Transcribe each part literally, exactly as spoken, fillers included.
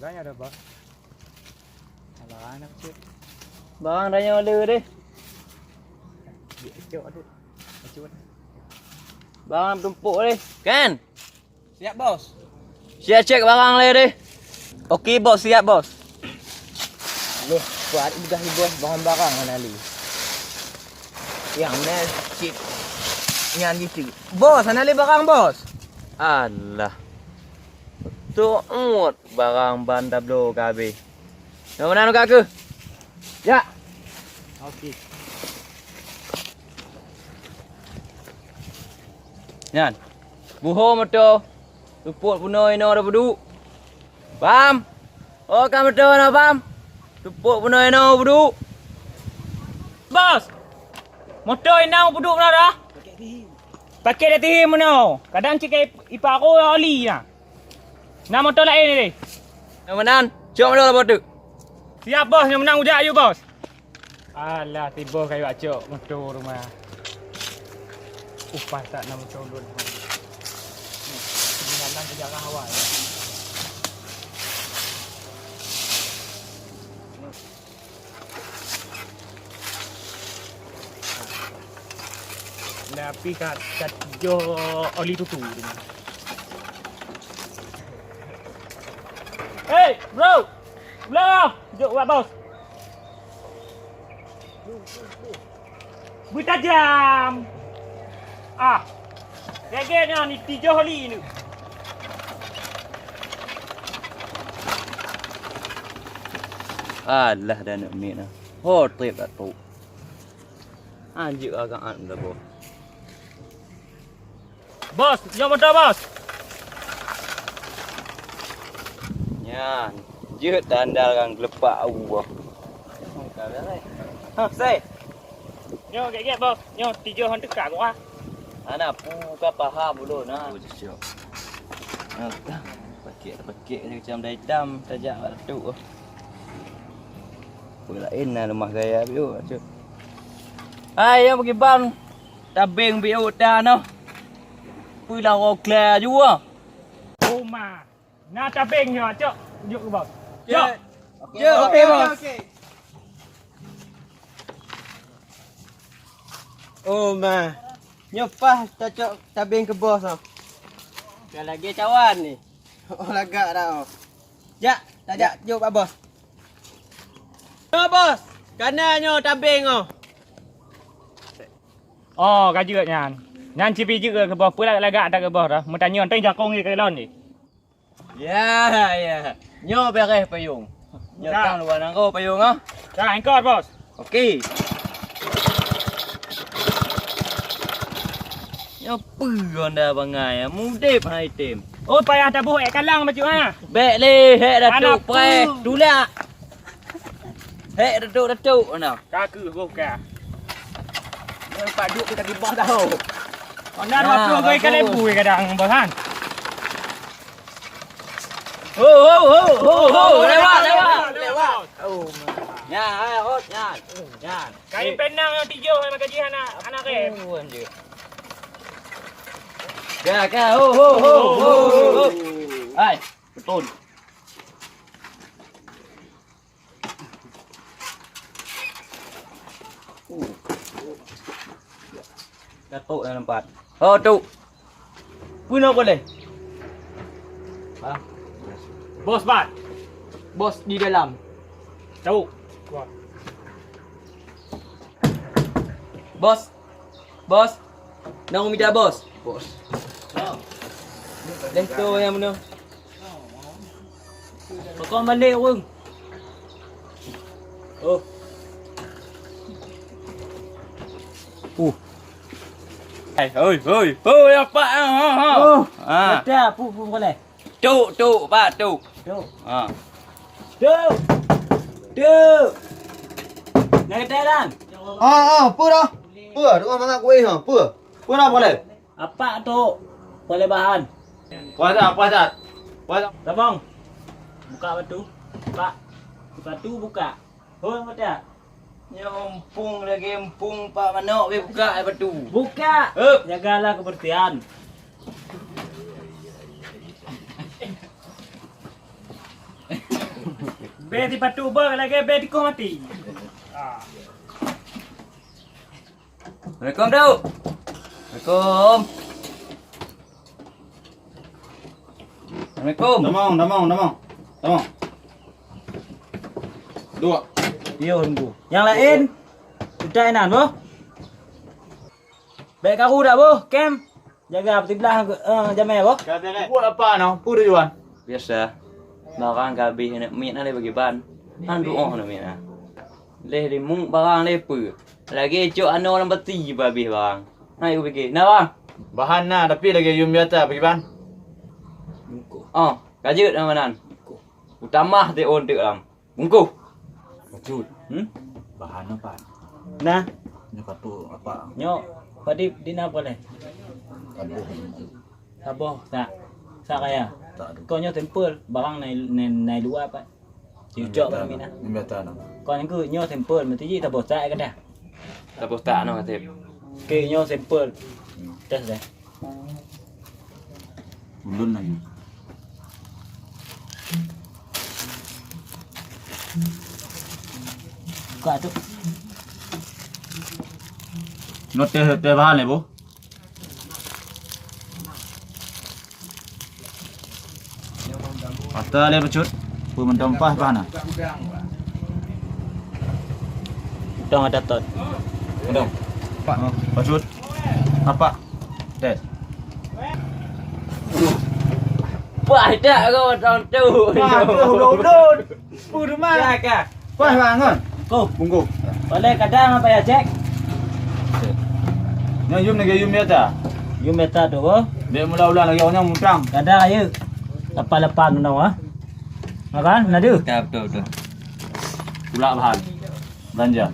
Tanya ada, Bos. Alah, anak kecil. Barang dah nyoe le deh. Dia acok tu. Acok. Barang tumpuk deh. Kan? Siap, Bos. Siap cek barang le deh. Oke, Bos, siap, Bos. Leh, kuat digah, Bos, barang-barang mana li. Yang mana cit nyan gitu. Bos, mana li barang, Bos? Alah. Tu ngut barang ban tablo ka habéh. Nyang meunan ka keuh? Ya. Oke. Nyan. Buho moto. Tupot bunoe inoe dah peuduek. Paham? Oh, ka moto na paham? Tupot bunoe inoe peuduek. Bos. Moto inoe peuduek na dah. Pakai dah tihim meunoe. Kadang cit ka iparo oli na. Na moto laén ni deh. Nyang meunan, cok moto lapor tu. Siap, Bos. Nyang meunan ujak ayue, Bos. Alah, tiboh kayu acok moto rumah. Upah tak na moto ulun. Ketinggalan sejarah awal. Tapi ka, ka joh oli tutu. Hei, bro! Bro! Jok buat bos. Beutajam. Ah. Gèt-gèt nyan, ni tijoh li ni. Alah, dah nak mik nah. Ho, trip tak tu. Anjik agak an dah boh. Bos, nyoe moto, Bos. Nyan, jeuet tanda ngon geulepak u boh. Ha, sai. Nyoe gèt-gèt, Bos. Nyoe tijoh han teuka gua. Hana pu ka paham ulôn, ha. Oh, cocok. Ha, pakek-pakek macam dai tam tajak bak tu. Peulaén na leumah gaya biôh, cok. Hai, nyang beugiban. Tabeng biôh ta noh. Peue lawa kla jua. Oma. Na tabeng nyoe, cok. Jok keu bos. Cok. Oke, oke, oke. Oma. Nyoe paih tacok tabeng keu bos, oh. Ka lagèe cawan ni. Oh, lagak dah, oh. Jak, tajak jok bak bos. Nyoe, bos. Kana nyoe tabeng, oh. Oh, ka jeuet nyan. Nyan ci pih jeuet keu boh, peue lagak that keu boh dah. Meutanyong teuh jakong jih keu lôn jih. Ya, ya. Nyoe bèrèh payong. Nyoe tang luwa nanggroe payong ah. Dah, engkot, bos. Oke. Nyoe peue honda bangai, mudép hai tem. Oh, payah taboh èk kalang bacut ha. Bèk lé, hèk datuk preh. Tulak. Hek datuk-datuk mana? Ka keuh boh ka. Nyoe pat duek kita di bawah dah. Honda dua puluh go ikan lembu kadang bos han. Ho ho ho ho ho, lewat lewat lewat. Oh. Nya hai hot nya. Nya. Kain penang yang tiga hai maka jih anak anak eh. Oh anjir. Ya ka ho ho ho ho ho. Hai, betul. Datuk dah nampak. Oh, tu. Puna boleh. Ha? Bos, Bat. Bos di dalam. Tahu. Bos. Bos. Nang mita bos. Bos. Deh tu yang mana? Pakon balik ureueng. Oh. Uh. Hai, hoi, hoi, hoi, apa? Ha, ha, ha. Oh. Ha. Kata pu pu boleh. Tuk, tuk, Pak, tuk. Tuk. Ha. Tuk. Tuk. Nak kata dan? Ah, ah, apa dah? Apa? Tengok mangat kuih ha. Apa? Apa dah boleh? Apa tu? Pelebahan. Puasa, puasa. Puasa. Tabong. Buka batu. Buka. Batu buka. Hoi, mata. Nyoe empung lagi empung pak manok weh buka ai batu. Buka. Hup. Jagalah kebersihan. Bèk sipatu beuh lagèe bèk tikoh maté. Ah. Assalamualaikum, Daud. Assalamualaikum. Assalamualaikum. Tamong, tamong, tamong. Tamong. Dua. Yo, tunggu. Nyang laén, utai nan, boh. Bèk karu dak, boh, kem. Jaga siblah, eh, jamèe, boh. Buet apa noh? Peue tujuan? Biasa. Barang ka habéh, aneuk miet na lé bagi ban. Han tuoh aneuk miet na. Lé dimuek barang lé peue. Lagèe cok anoe lam peti pih habéh barang. Na yue pike. Na, bang? Bahan na, tapi lagèe yum biasa bagi ban. Oh, ka jeuet na meunan. Utamah teuôn teuk lam. Bungkôh. Bacut. Hmm? Bahan apa? Nah. Nyoe katu apa? Nyoe, padib di na boleh. Kaboh. Kaboh, tak. Sak kaya. Tak ada. Kau nyoe simple, barang nai, nai, nai dua, Pak. Cucok kami nah. Nyang biasa nah. Kau nyang ku nyoe simple, mesti ji taboh sak kata. Taboh sak noh, Katib. Oke, nyoe simple. Hmm. Tes deh. Ulôn lagi. Buka tu. Nyoe teh, teh bahan lé, Bu. Ata lé bacut. Peue mantong paih bah na. Dong ada tot. Dong. Pak. Oh, bacut. Apa? Tes. Paih dak kau mantong tu. Wah, tu ulôn-ulôn. Peue teuma? Ya, ka. Paih bang kan? Ko. Bungkôh. Boleh kadang apa ya, cek? Nyoe yum lagèe yum biasa. Yum biasa tu, ko. Dek mula ulang lagèe orang nyang mutang. Kadang ayo. Lepas-lepas kena, ah. Makan, na deuh? Ya, betul, betul. Pulak bahan. Belanja.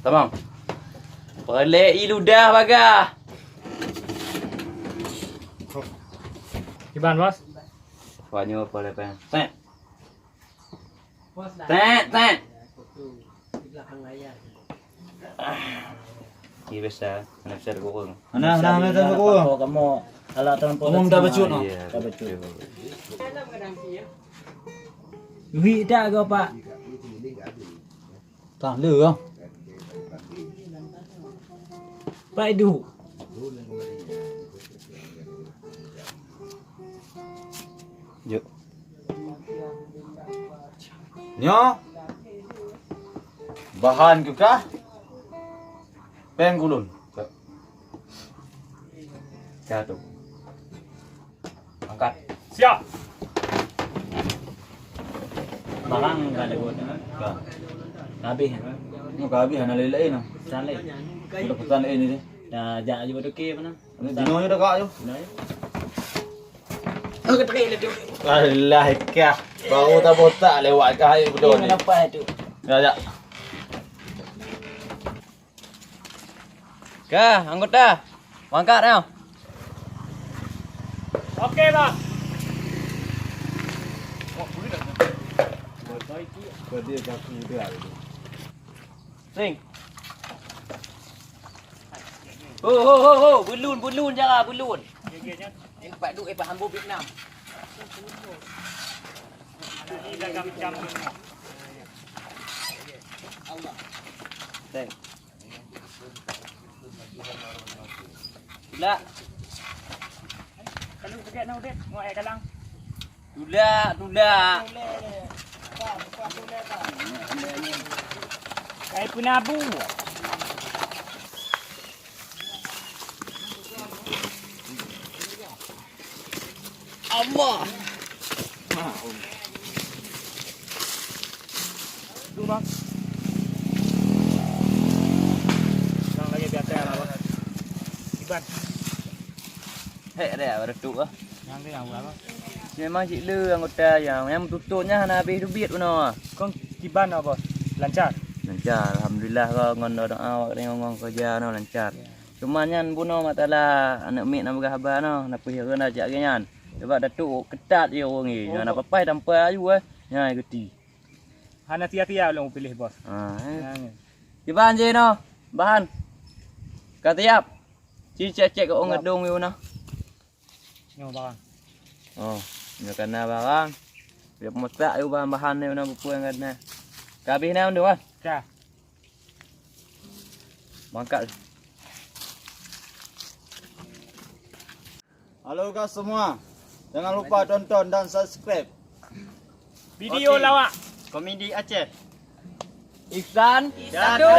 Tamam. Peureulèe i ludah bagah. Kiban, Bos? Wah, nyoe peureulèe pèng. Set. Tek, tek. Iya biasa, hana bisa dikureueng. Hana, hana, hana bisa dikureueng. Kamoe alat transportasi. Umum dah bacut, no? Iya, dah bacut. Duit tak kau, Pak? Tak ada, ah. Pak Idu. Yuk. Nyoe bahan keu kah pèng keu lôn. Ka tu. Angkat. Siap. Barang ka lewat. Ka. Ka habéh. Nyoe ka habéh, hana lé laén, ah. Pesan laén. Udah pesan laén ni. Dah jak je bak toke mana? Dinoe dah kak yo. Alah kah. Baru tak botak lewat kah air betul ni. Kenapa tu? Ya, ya. Kah, anggota. Mangkat tau. Oke, Bang. Sing. Ho, ho, ho, ho, bulun, bulun, jara, bulun. Ni empat duit, eh, Pak Hambo Vietnam. Sing. Pula. Kalau sikit nak udit, mau air kalang. Tulak, tulak. Kai penabu. Allah. Tu, Bang. Yang lagi biasa lah, Bang. Iban. Hek deh, baru tu ah. Nyang tu nyang berapa? Memang cit le anggota nyang, nyang meututot nyan hana habéh teubiet bunoe. Kon kiban, Bos? Lancar? Lancar, alhamdulillah, ko ngon doa awak teurimong kerja nyoe lancar. Ya. Cuma nyan bunoe masalah aneuk miet na peugah haba nyoe, na peue hireuen na jak lagèe nyan. Sebab Datuk ketat je ureueng nyoe, na papai tampa aju eh. Nyan geuti. Hana sia-sia ulôn piléh, Bos. Ha, eh. Nyan. Kiban je nyoe, bahan. Ka siap. Ci cek-cek keu ong gedong yue na. Nyoe barang. Oh, nyoe kana barang. Dia peumesak ayue bahan-bahan ni, na buku nyang na. Ka habéh na mandum, ah? Ka. Mangkat. Halo guys semua, jangan lupa tonton dan subscribe video lawak Komedi Aceh. Iksan Datu.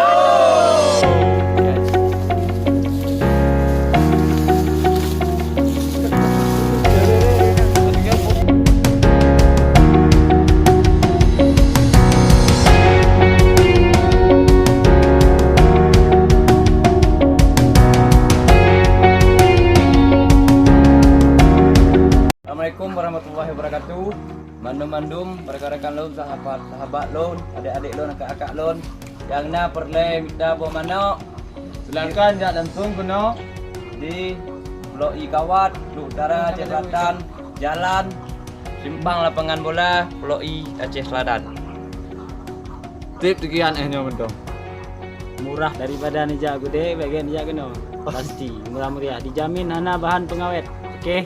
Assalamualaikum warahmatullahi wabarakatuh. Mandum-mandum rakan-rakan lôn, sahabat-sahabat lôn, adik-adik lôn, kakak-kakak lôn nyang na peureulée mita boh manok, silakan jak langsung keunoe di Pulo I Kawat, Luek Utara, Aceh Selatan, jalan simpang lapangan bola, Pulo I, Aceh Selatan. Trip tikian eh nyoe mantong. Murah daripada neujak gudée, bagian neujak keunoe. Pasti murah meriah, dijamin hana bahan pengawet. Oke.